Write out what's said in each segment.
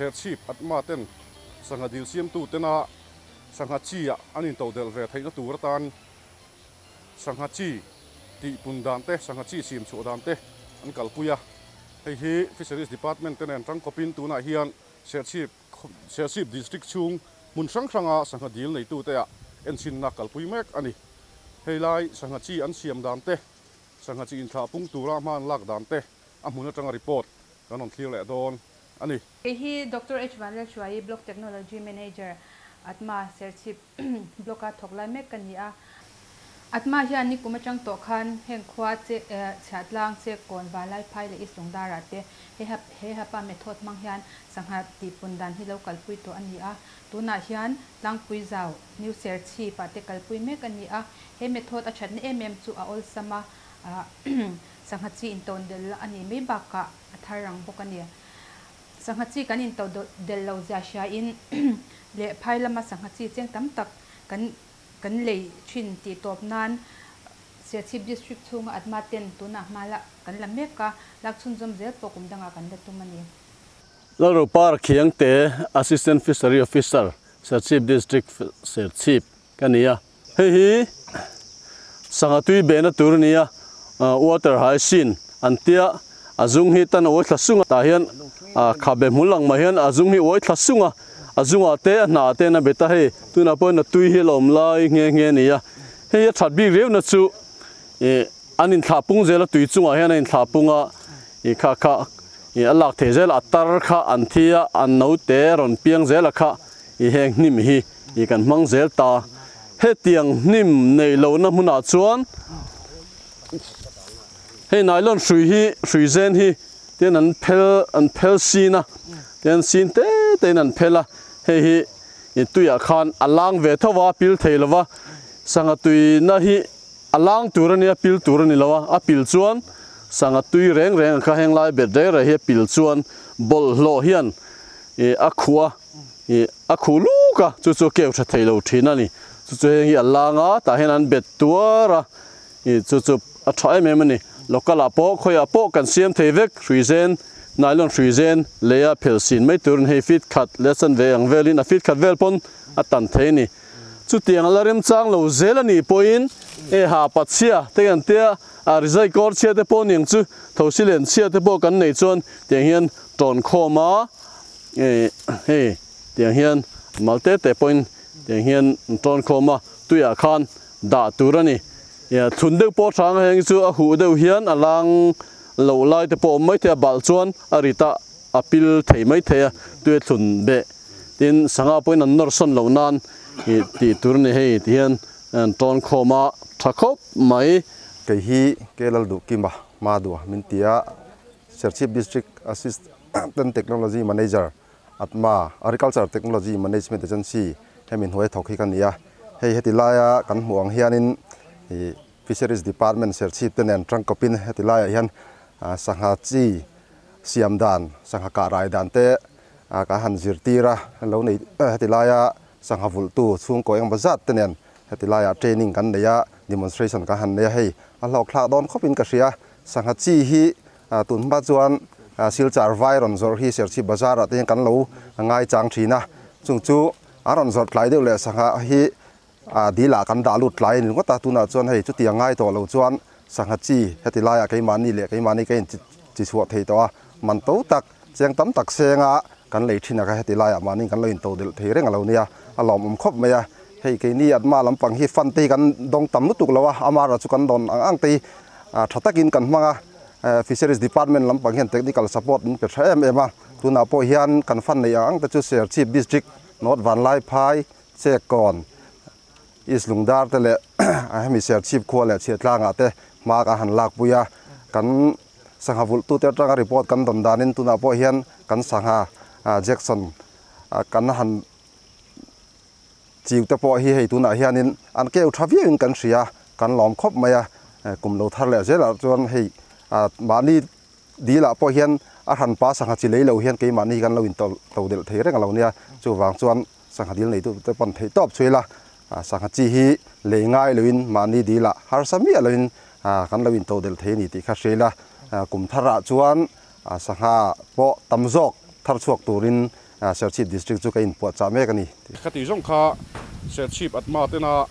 Serchhip ATMA ten sangha dil siamtu tena sangha chi ah an intodelh ve theihna tur atan sangha chi tih pun dan te, sangha chi siam chhuah dan te an kalpui a. Hei hi Fisheries Department te nen tangkawpin tunah hian Serchhip Serchhip District chhung hmun hrang hranga sangha dil neitute ah enchhinna kalpui mek a ni. Hei lai sangha chi an siam dan te, sangha chi inthlah pung tura hma an lak dan te a hmun atanga report kan rawn thlir leh dawn a ni. Kei hi Doctor H Vanlalhruaii, Block Technology Manager, ATMA, Serchhip Block-a thawk lai mek ka ni a. ATMA hian nikum atang tawh khan heng khua che chhiahtlang, Chekkawn, Valaiphai leh East Lungdara te he hap he hapa method hmang hian sangha tihpun dan hi lo kalpui tawh a ni a. Tunah hian Tlangpui zau, New Serchhip-ah te kalpui mek a ni a. He method a thatna em em chu a awlsam a, sangha chi intawn del a nih mai bakah a thar rang bawk a ni. Sangha chi kan into del lo zia hriain leh phai lama sangha chi cheng tam tak kan kan lei thin tih tawp nan Serchhip District chhunga ATMA ten tunah hma la kan la mek a, lak chhunzawm zel pawh kum dangah kan la tum a ni. Lalropar Khiangte, Assistant Fishery Officer, Serchhip District, Serchhip ka ni a. Hei hi sangha tui behna tur a ni a, water hyacinth an tia, a zung hi tan a uai thla sung a, tah hian khabe hmul lang mah hian a zung hi uai thla sung a, a zungah te a hnah te an a bet a, hei tunah pawhin a tui hi a la awm lai nghe nghe a ni a, hei a that bik riau na chu ih an inthlah pung zel a, tui chungah hian a inthlah pung a, ih kha kha ih a lak thei zel a, a tar kha an thi a, an naute a rawn piang zel a kha ih heng hnim hi. I kan hmang zel ta. Hetiang hnim neih lohna hmunah chuan hei nylon hrui hi hrui zen hi tian an phel an phel sin a tian sin te te in an phel a hei hi i tuiah khan a lang ve tho va pil thei lo va sangha tuina hi a lang tur a nia pil tur a ni lo a a pil chuan sangha tui reng reng ang kha heng lai bet reng reng hi a pil chuan bawlhhlawh hian i a khuh a. Ih a khuh luk a, chu chu keu tha thei lo thin a ni. Chu chu heng hi a lang a, tah hian an bet tuar a, ih chu chu a tha em em a ni. Local ah pawh khawiah pawh kan siam thei vek, hrui zen, nylon hrui zen lei a phel sin mai turin hei feet khat leh chanve ang velin a feet khat vel pawn a tan thei a ni. Chutiang a la remchang lo zel a nih pawhin e ha pachhia te kan tia a rizai kawr chhia te pawh niang chu thosi len chhia te pawh kan nei chuan tiang hian tawn khawm a. Hei tiang hian mal te te pawhin tiang hian an tawn khawm a, tuiah khan dah tur a ni. Thlun deuh pawh hrang heng chu a huh deuh hian a lang loh lai te pawh a awm mai thei a, balh chuan a rit a a pil thei mai thei a, tui a thlun beh. Tin, sangha pawhin an nawr sawn loh nan tih tur a ni hei ti hian an tawn khawm a, tha khawp mai. Kei hi Kelalduhkima Madua min ti a, Serchhip District Assist. Ten Technology Manager ATMA, Agriculture Technology Management Agency, hemi hnuai thawk hi ka ni a. Hei heti laia kan hmuh ang hianin ih Fisheries Department Serchhip te nen tangkawpin heti laiah hian sangha chi siam dan, sangha kah rai dan te kan han zirtir a, lo nei heti laia sangha vulhtu chhungkaw engemaw zat te nen heti laiah training kan nei a, demonstration kan han nei a, hei a hlawkthlak dawn khawpin ka hria. Sangha chi hi Tun hma chuan Silchar vai rawn zawrh hi Serchhip Bazar ah te hian kan lo ngai chang thin a, chung chu an rawn zawrh tlai deuh leh sangha hi dil ah kan dah lut tlai a ni ringawt a, tunah chuan hei chutiang ngai tawh lo chuan sangha chi heti laiah keimahni leh keimahni ka in chi chhuah thei tawh a, man to tak cheng tam tak senga kan lei thin a kha heti laiah mahni kan lo in to delh thei reng a lo nia, a lawmawm khawp mai a, hei keini Atma lampang hi fund te hi kan dawng tam lutuk lo a, amara chu kan dawn ang ang te hi tha takin kan hmang a. Fisheries Department lampang hian technical support min pe tha em em a, tunah pawh hian kan fan neih ang ang te chu Serchhip District, North Vanlaiphai, Chekkawn, East Lungdar te leh hemi Serchhip khua leh Chhiahtlangah te hma kan han lakpui a, kan sangha vulhtute atanga report kan dawn danin tunah pawh hian kan sangha Jackson kan han Chiu te pawh hi hei tunah hianin an keu tha viauin kan hria, kan lawm khawp mai a, kum lo thar leh zelah chuan hei mahni dilah pawh hian a hranpa sangha chi lei lo hian keimahni hi kan lo in to delh thei reng a lo nia, chuvang chuan sangha dil neitu te pawn theih tawp chhui la, sangha chi hi lei ngai loin mahni dilah harsa miah loin kan lo in to delh thei a ni tih kha hria ila, kum tharah chuan sangha pawh tam zawk thar chhuak turin Serchhip District chu ka inpuahchah mek a ni. Khati zawng kha Serchhip Atma tena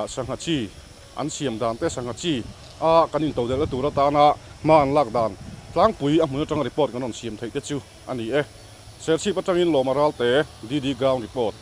sangha chi an siam dan te, sangha chi a kan intodelhna tur atana hma an lak dan tlangpui a hmun atanga report kan rawn siam theih te chu a ni e. Serchhip atangin Lawma Ralte, DD Ground Report.